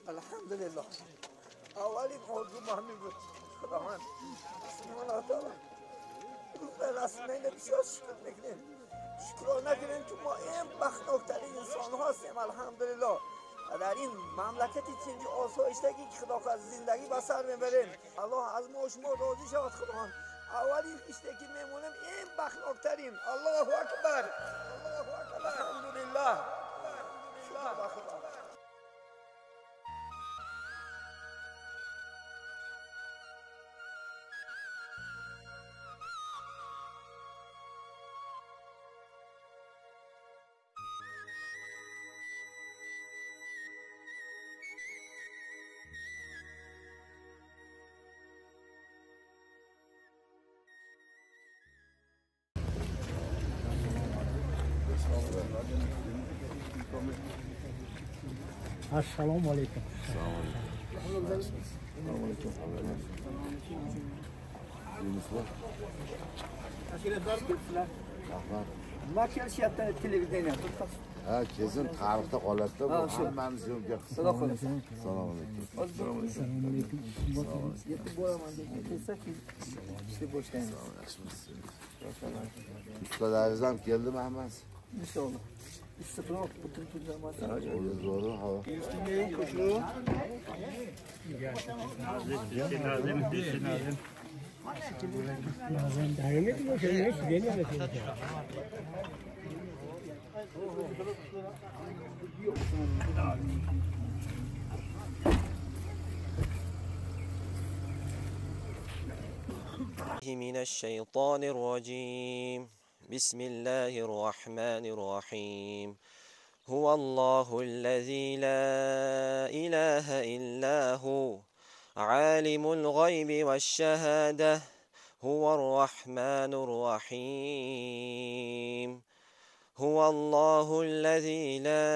الحمدلله. اولین موضوع مهمی بود. خداوند سبحانه و تعالی رسمین بسیار شکر میکنیم. شکر نکنیم که ما این بختناکترین انسان هستیم الحمدلله. در این مملکتی چنین آسایشتگی که خدا از زندگی به سر میبریم. الله از ما و شما راضی شود خداوند. اولین اشتکی میمونیم این بختناکترین. الله اکبر. الله اکبر. الحمدلله. شکر به خدا. السلام علیکم. السلام علیکم. Nima kelishyapti televideniya? Ha, kesin tarixda qoladida bu hammamiz yo'lga. Xudo xohlasa. Assalomu alaykum. Assalomu alaykum. Yetib boraman deb kelsak, ishni boshlaymiz. Ustalaringiz ham keldimi hammasi? Inshaalloh. Issiqroq o'tirib turganman. Zo'ri havo. من الشيطان الرجيم. بسم الله الرحمن الرحيم. هو الله الذي لا إله إلا هو عالم الغيب والشهادة هو الرحمن الرحيم. هو الله الذي لا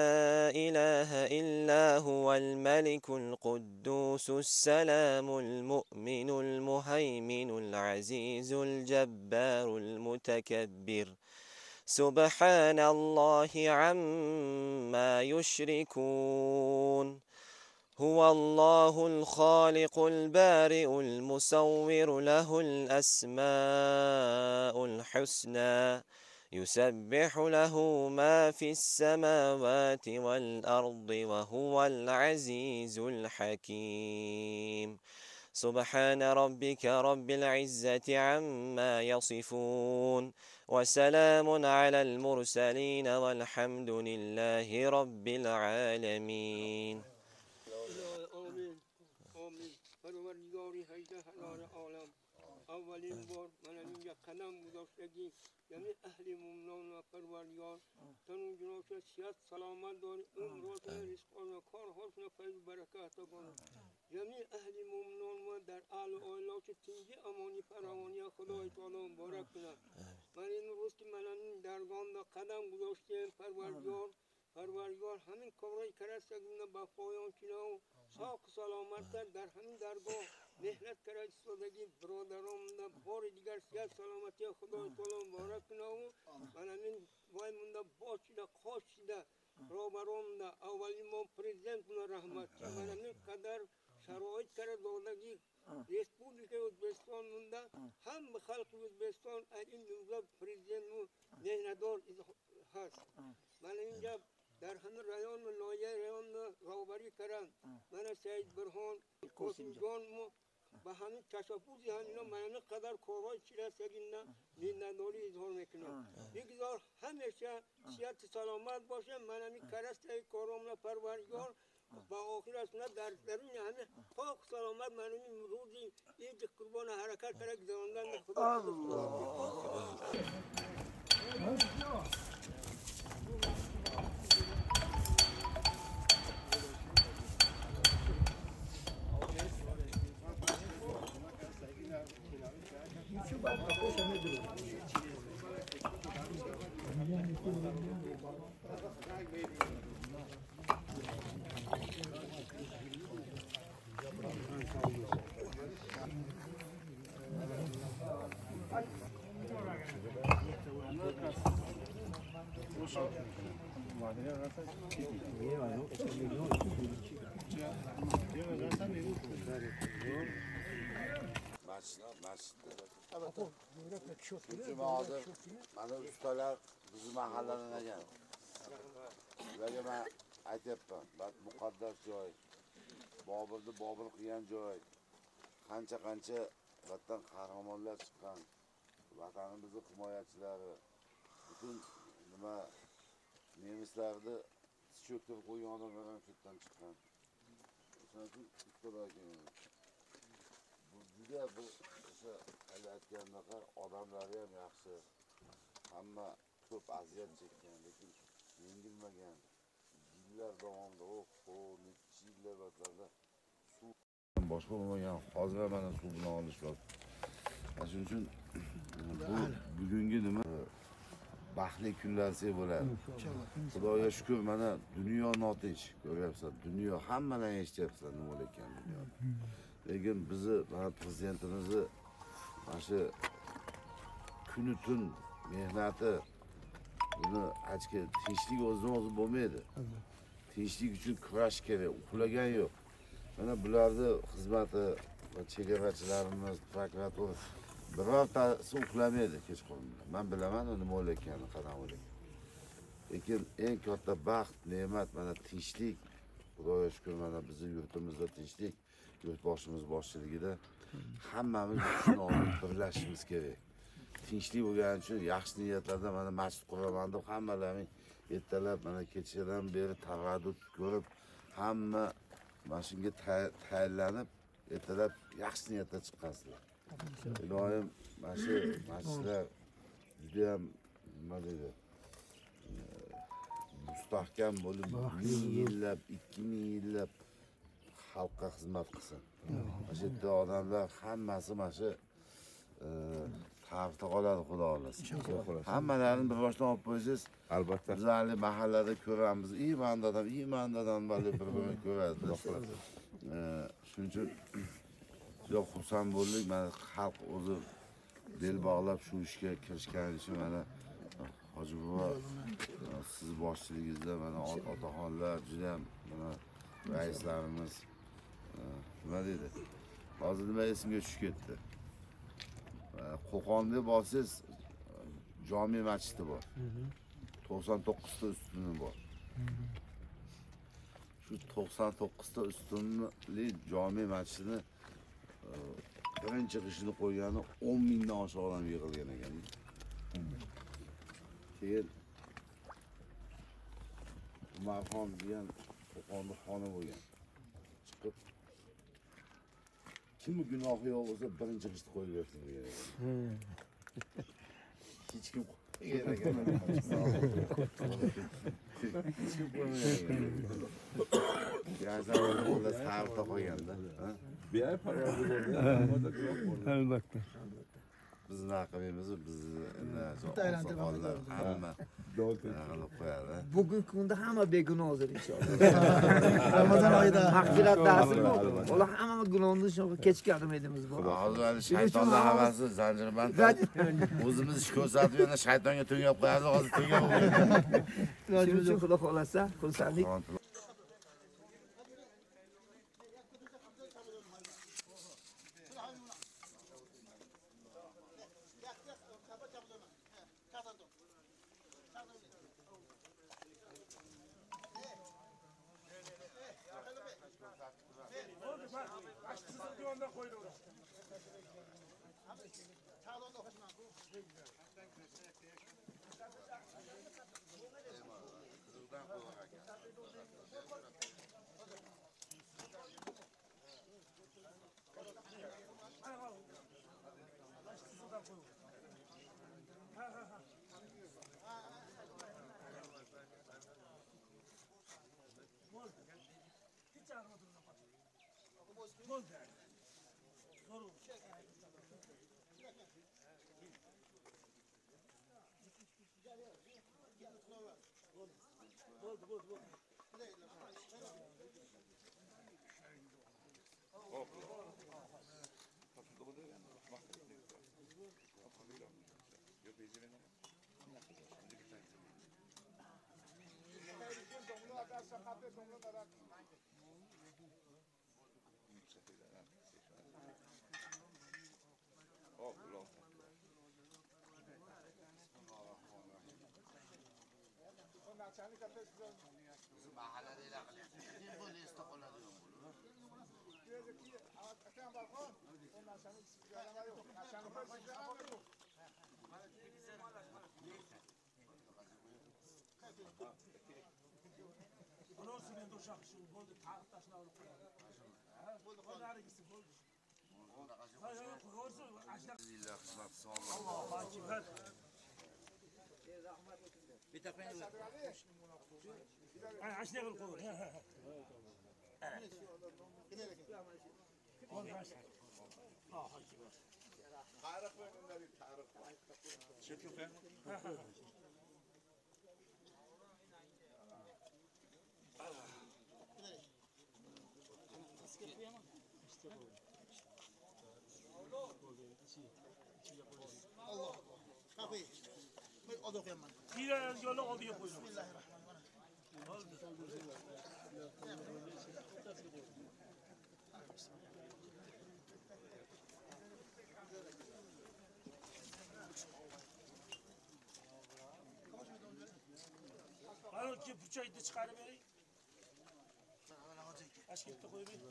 إله إلا هو الملك القدوس السلام المؤمن المهيمن العزيز الجبار المتكبر. سبحان الله عما يشركون. هو الله الخالق البارئ المصور له الأسماء الحسنى يسبح له ما في السماوات والأرض وهو العزيز الحكيم. سبحان ربك رب العزة عما يصفون وسلام على المرسلين والحمد لله رب العالمين. اولین بار من اینجا قدم گذاشتگی یعنی اهل مومنان و پروردگار تنون جناب صحت سلامت داری عمر رزق و کارهاشون فیض و برکت کنه. یعنی اهل مومنان و در اهل عائلات تنگی امانی فراوانی خدای تعالی مبارک کنه. من این روز که من این درگاه قدم گذاشتیم پروردگار همین کارهای کرستگونه با پایان کنه و ساق سلامت در همین درگاه مهنت کرد استادگی برادران بار دیگر صحت سلامتی خدای تعالی مبارک کنه و من همین وای مونده باشیده خاشیده رابران اولین ما پرزیدنت من رحمت من همین قدر شرایط کرد دادگی رسپوبلیک ازبکستان مونده هم خلق ازبکستان این روزا پرزیدنت مهندار هست. من اینجا در همین رایان و لایه رایان رابری کردن من سعید برهان قاسم جان به همین تشبوزی همینا من قدر کارهای چی رسیدیم میننداری اظهار میکنم. بگذار همیشه صحت سلامت باشه. من همین کرست کارام پروردگار با آخر از نه در درون همه پاک سلامت من همین روزی عید قربان حرکت کرد گذراندن خدا. Masjidda. Shuning hozir mana ustalar bizni mahalladan ekan. Ularga men aytyapman, muqaddas joy, Boburni Bobur qilgan joy, qancha-qancha vatan qahramonlar chiqqan, vatanimizni himoyachilari, butun nima nemislarni tiz cho'ktirib qo'ygan odamlar ham shu yerdan chiqqan. O'shaning uchun ustalar kelgan. Bu juda bir o'sha hali aytgandaqa odamlari ham yaxshi. Hamma ko'p aziyat chekkan, lekin yengilmagan. Yillar davomida, necha yillar o'tlarda suv boshqa bo'lmagan. Hozir mana suv bilan olishyapti. Shuning uchun bu bugungi nima baxtli kunlar desak bo'ladi. Xudoga shukr, mana dunyo notinch, ko'ryapsan, dunyo hammadan eshityapsan nima bo'layotgan dunyoda. Lekin bizni mana prezidentimizni mana shu kunu tun mehnati, buni aytishga tinchlik o'zidan o'zi bo'lmaydi. Tinchlik uchun kurash kerak, uxlagan yo'q. Mana bularni xizmati, chegarachilarimiz, prokuratura birortasi uxlamaydi kechqurun. Men bilaman nima bo'layotganini, qanaqa bo'layotganini. Lekin eng katta baxt, ne'mat mana tinchlik. Xudoga shukr, mana bizni yurtimizda tinchlik, yurtboshimiz boshchiligida hammamiz shuni olib birlashishimiz kerak. Tinchlik bo'lgani uchun yaxshi niyatlarda mana masjid quraman deb hammalaring ertalab mana kechadan beri taraddud ko'rib, hamma mana shunga tayyorlanib, ertalab yaxshi niyatda chiqqansizlar. Iloyim mana shu masjidlar juda ham nima deydi, mustahkam bo'lib, 1000 yillab, 2000 yillab xalqqa xizmat qilsin. Mana shu yerda odamlar hammasi mana shu tarixda qoladi, Xudo xohlasa. Hammalarini bir boshdan olib qo'ysangiz, albatta. Biz hali mahallada ko'ramiz, man dadam, man dadam bir-birini ko'radi. Shuning uchun juda xursand bo'ldik. Mana xalq o'zi bel bog'lab shu ishga kirishgani uchun mana Hoji buva siz boshchiligingizda mana otaxonlar juda ham mana raislarimiz nima deydi? Hozir nima esimga tushib ketdi. Qo'qonda borsangiz jome masjidi bor. 99 ta ustuni bor. Shu 99 ta ustunli jome masjidini birinchi g'ishtini qo'ygani 10 mingdan oshiq odam yig'ilgan ekan. Keyin Umarxon degan Qo'qonni xoni bo'lgan. Chiqib kimni gunohi yo'q bo'lsa birinchi g'ishtni qo'yib bersin degan ekan. Hech kim qo'ymagan ekan. Hech kim qo'ymagan ekan. Xullas tarixda qolganda. Albatta. Biz nima qilmaymiz, bizni oqsoqollar hamma qilib qo'yadi. Bugungi kunda hamma begunoh hozir inshaalloh. Ramazon oyida mag'firat darsi bu. Ular hamma gunohni shu kechgan umidimiz bor. Hozir hali shaytonlar hammasi zanjirband. O'zimiz ish ko'rsatib yana shaytonga to'ngab qo'yadi, hozir to'ngab qo'yadi. Shuning uchun Xudo xolasa xursandlik. Burchakni chiqarib bering. Ashketda qo'yib bering.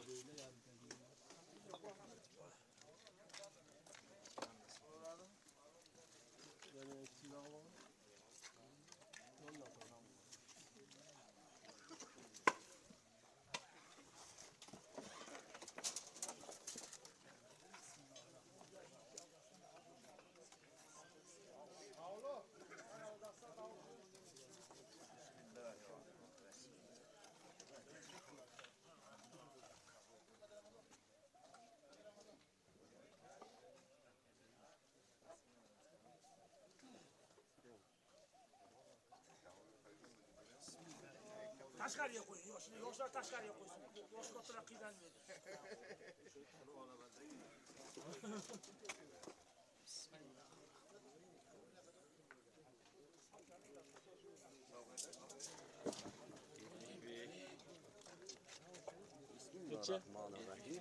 Tashqariga qo'ying, yoshlar, yoshlar tashqariga qo'ysin. Yosh kattalar qiynalmaydi. Bismillahirrahmanirrahim.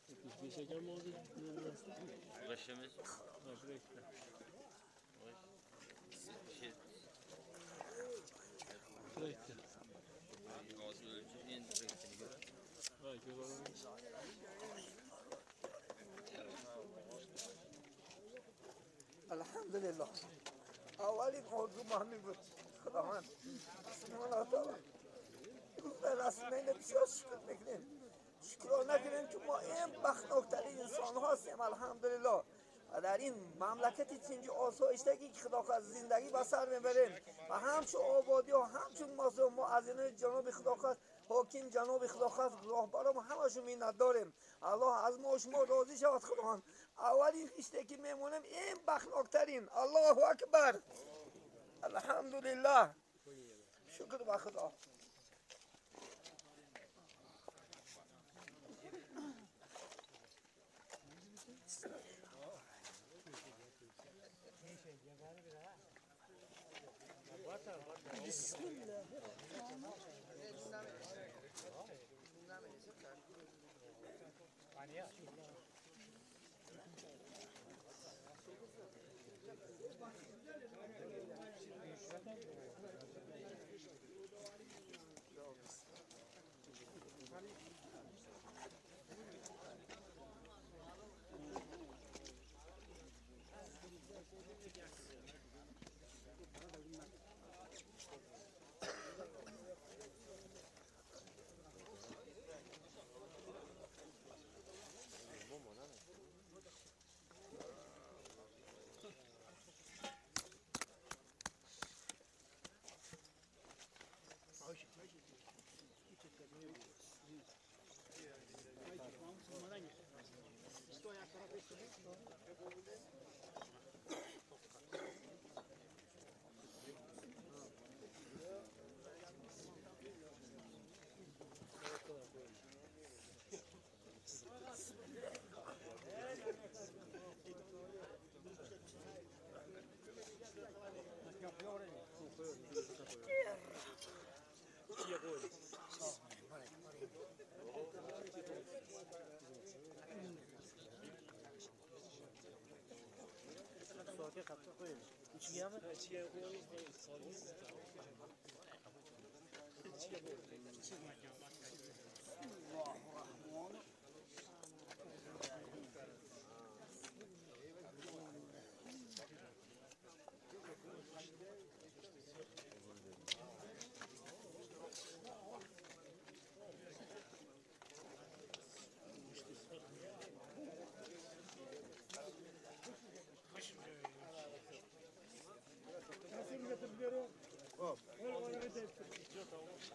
75 ekan bo'ldi. G'ishimiz. Alhamdulillah. Avvalin orzum همین بود. خداوند سبحانه تعالی رسمین بسیار شکر میکنیم. شکر نکنیم که ما این بختناکترین انسان هستیم الحمدلله. و در این مملکتی چنین آسایشتگی که خدا خواست زندگی به سر میبریم و همچون آبادی ها همچون ما از این جناب خدا خواست حاکم جناب خدا خواست راهبرام همشون منت داریم. الله از ما شما راضی شود خداوند. اولین خشته که میمونیم این بختناکترین. الله اکبر. الحمدلله. شکر به خدا. Ichigami? Ichiga qo'yamiz.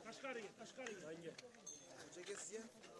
Tashqariga, tashqariga. Ko'chaga sizga.